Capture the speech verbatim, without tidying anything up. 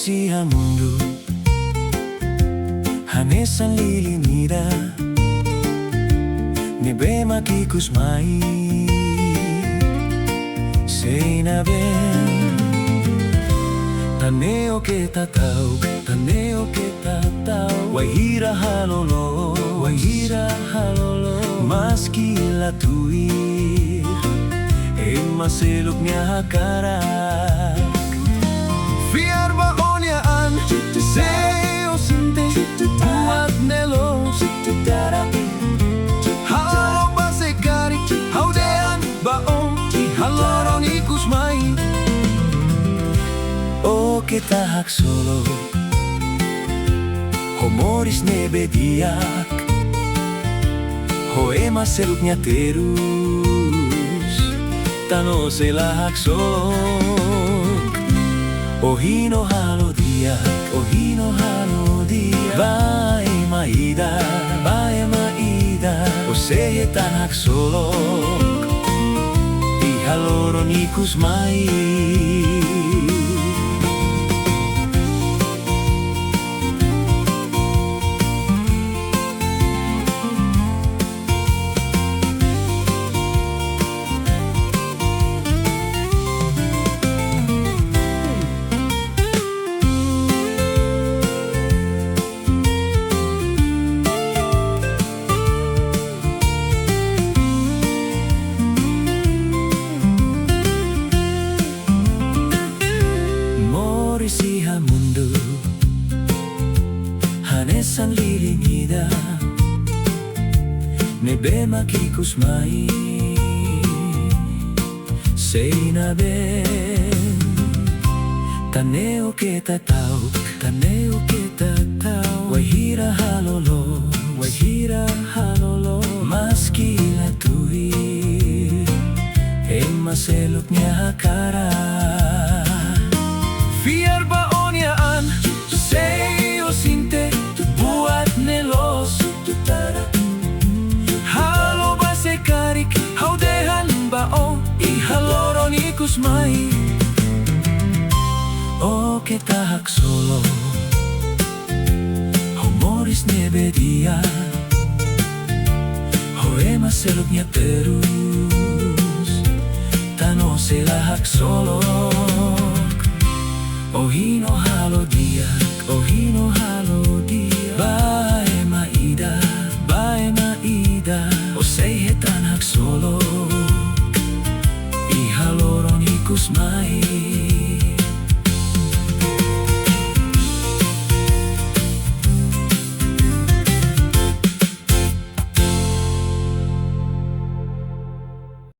Iha mundu hanesan lilin ida ne'ebé mak ikus mai, sei iha ne'ebé. Tan ne'e o keta ta'uk, tan ne'e o keta ta'uk. Wainhira halo loos, wainhira halo loos, maski la tuir ema seluk nia hakarak. Fiar ba ó-nia an, sei ó sente buat ne'e loos. Halo ba se karik, ha'u dehan ba ó, iha loron ikus mai ó keta haksolok ho moris ne'ebé di'ak, ho ema seluk nia terus, tan ó sei la haksolok. Ohin ó halo di'ak, ohin ó halo di'ak ba ema ida, ba ema ida, ó sei hetan haksolok iha loron ikus mai. Moris iha mundu hanesan lilin ida ne'ebé mak ikus mai, sei iha ne'ebé. Tan ne'e o keta ta'uk, tan ne'e o keta ta'uk. Wainhira halo loos, wainhira halo loos, maski la tuir ema seluk nia hakarak. Fiar ba ó-nia an, sei ó sente buat ne'e loos. Halo ba se karik, ha'u dehan ba ó, iha loron ikus mai ó keta haksolok ho moris ne'ebé di'ak, ho ema seluk nia terus, tan ó sei la haksolok. Ohin ó halo di'ak, ohin ó halo di'ak ba ema ida, ba ema ida, ó sei hetan haksolok iha loron ikus mai.